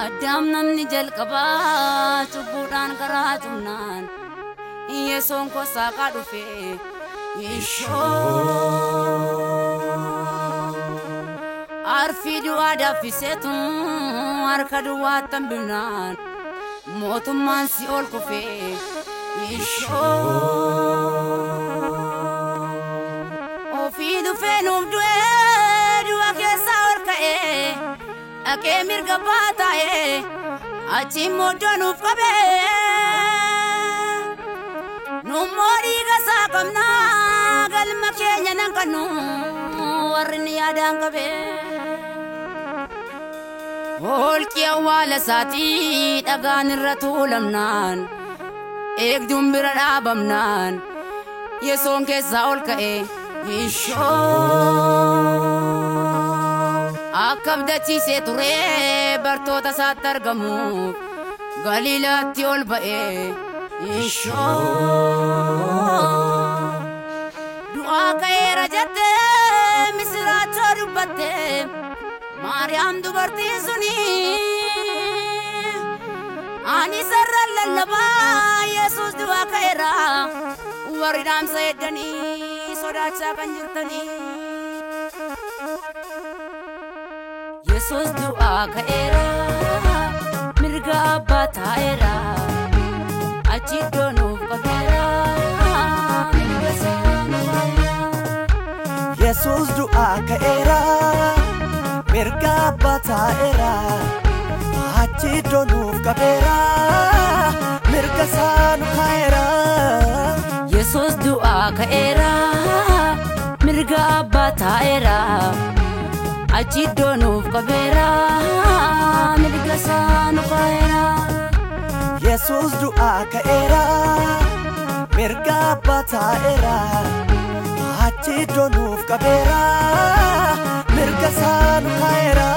Addaam namni jalqabaa cubbuudhaan karaa cumnaan Yesoon kosaaqaa dhufe Arfii du'aa danfiseetu harka duwwaatti hambifnaan mootummaan si ol kufe Ofii dhufee nuuf du'ee du'a keessaa ol ka'ee dhaqee mirga baataa'ee achi immoo iddoo nuuf qabee nummoo dhiiga isaa qabnaa galma keenya nan qabnu warri ni yaadaan qabee. Holqi awwaala isaatii dhagaan irra tuulamnaan eegduun bira dhaabamnaan Yesoon keessaa ol ka'ee Akka abdachiisee ture bartoota isaatti argamuuf Galiilaatti ol ba'ee Du'aa ka'eera jettee misiraachoo dubbattee Maariyaam dubartiin suni ani sarara lallabaa Yesuus du'aa ka'eera warri dhaamsa eeddanii sodaachaa kan jirtanii. Yesuus du'aa ka'eera mirga abbaa taa'eera achi iddoo nuuf qabeera mirga isaa nu kaa'eera. Yesuus du'aa ka'eera mirga abbaa taa'eera achi iddoo nuuf qabeera mirga isaa nu kaa'eera. Yesuus du'aa ka'eera mirga abbaa taa'eera achi iddoo nuuf qabeera mirga isaa nu kaa'eera. Yesuus du'aa ka'eera mirga abbaa taa'eera achi iddoo nuuf qabeera mirga isaa nu kaa'eera.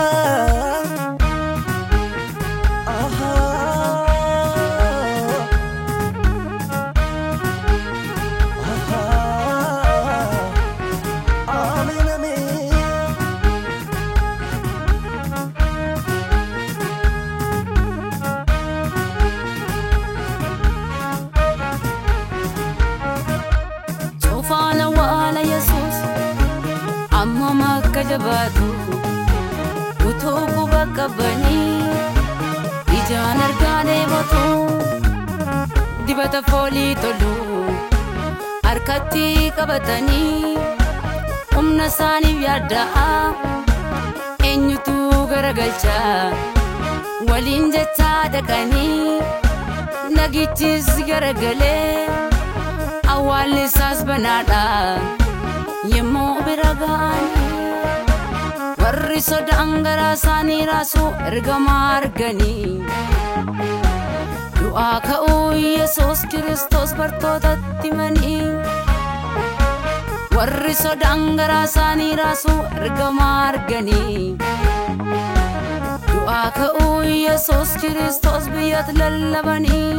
Ameen ameen. Cufaan awwaala Yesuus ammam akka jabaatu utuu quba qabanii ijaan argaa dheebotu dibata foolii tolu harkatti qabatanii humna isaaniif yaadda'a eenyutu garagalcha waliin jechaa dhaqanii dhagichis garagalee awwaalli isaas banaadha yemmuu bira ga'anii warri sodaan garaa isaanii raasu ergamaa arganii du'aa ka'uu Yesuus Kiristoos bartootatti himanii warri sodaan garaa isaanii raasu ergamaa arganii du'aa ka'uu Yesuus Kiristoos biyyatti lallabanii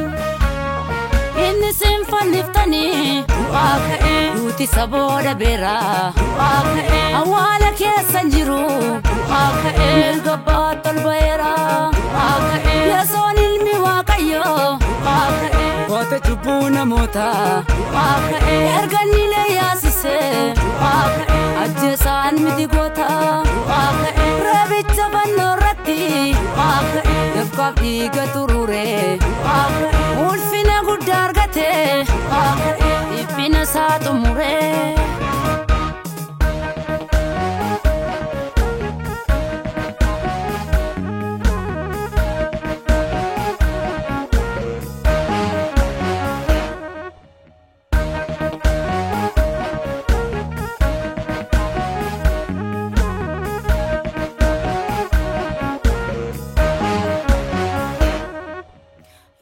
inni isin fanniftanii du'aa ka'ee duuti isa booda beera du'aa ka'ee awwaala keessa hin jiru du'aa ka'ee mirga abbaatti ol ba'eera du'aa ka'ee Yesoon ilmi Waaqayyoo du'aa ka'ee goota cubbuu namootaa du'aa ka'ee erga inni leeyyaasisee du'aa ka'ee ajjeesaan miti goota du'aa ka'ee reebicha fannoo irratti du'aa ka'ee dafqaaf dhiiga turure du'aa ka'ee ulfina guddaa argate du'aa ka'ee dhiphina isaa xumure.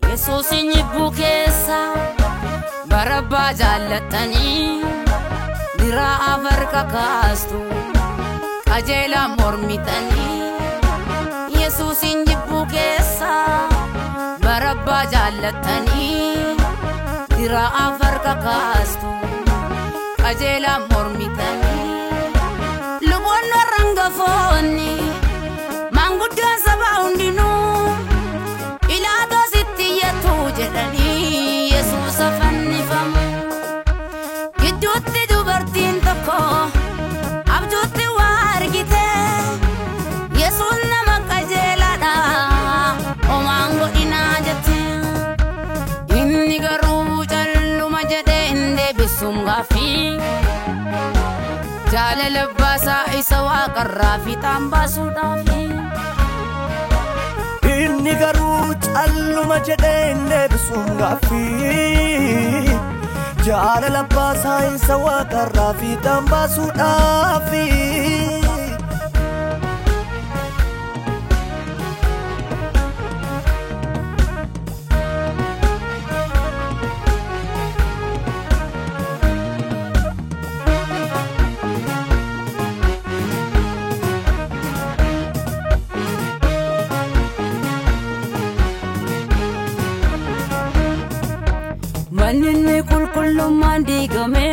Yesuus jibbuu keessa barabbaa jaallattanii diraa afar kakaastu Qajeelaa mormitanii Yesuusin jibbuu keessa Barabbaa jaallattanii Diraa'aaf harka kaastu qajeelaa mormitanii luboonni warra hangafoonni maanguddoon sabaa hundinuu Phiilaaxoositti iyyatu jedhanii Yesuusa fannifamu. Gidduutti dubartiin tokko abjuutti waa argite Yesuus nama qajeelaadha homaan godhinaa jette. Inni garuu calluma jedhee hin deebisuun gaaffii jaalala baasaa isa waaqarraa fiixaan baasuudhaafi. Inni garuu calluma jedhee hin deebisuun gaaffii jaalala baasaa isa waaqarraa fiixaan baasuudhaafi. Manni inni qulqullummaan diigame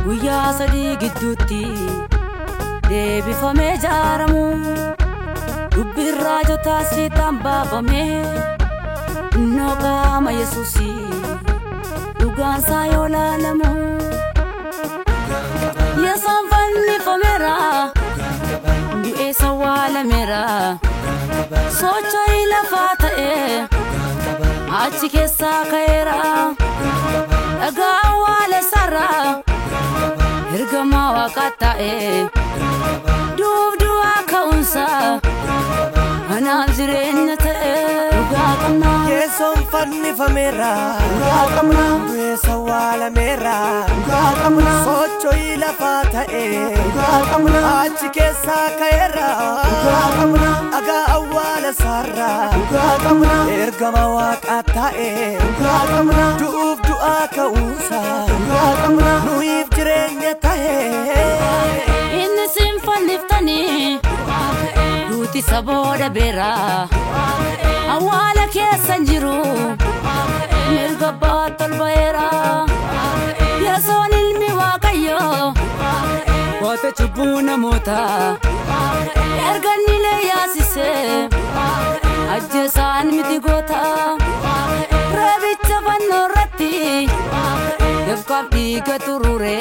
guyyaa 3 gidduutti deebifamee ijaaramu dubbiin raajotaa siitaan baafame innoo qaama Yesuusii dhugaansaa yoo laalamu Yesuun fannifameera du'eessa awwaalameera socho'ii lafaa ta'ee achi keessaa ka'eera dhagaa awwaala isaarraa ergamaa waaqaa ta'e duuf du'aa ka'uunsa anaaf jireenya ta'e dhugaa qabna. Yesuun fannifameera dhugaa qabna du'eessa awwaalameera dhugaa qabna socho'ii lafaa ta'e dhugaa qabna achi keessaa ka'eera dhugaa qabna dhagaa awwaala isaarraa dhugaa qabna ergama waaqaa ta'e dhugaa qabna du'uuf du'aa ka'uunsa dhugaa qabna nuyiif jireenya ta'e. Inni siin fanniftanii duuti isa booda beera awwaala keessa hin jiru mirga abbaatti ol ba'eera Yesuun ilmi Waaqayyoo goota cubbuu namootaa erga inni leeyyaasisee ajjeesaan miti goota reebicha fannoo irratti dafqaaf dhiiga turure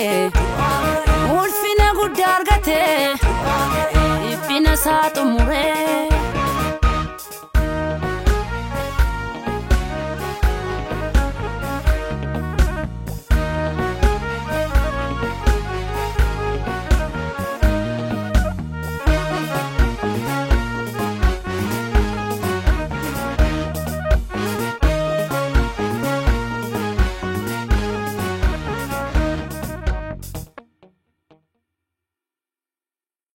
ulfina guddaa argate dhiphina isaa xumure.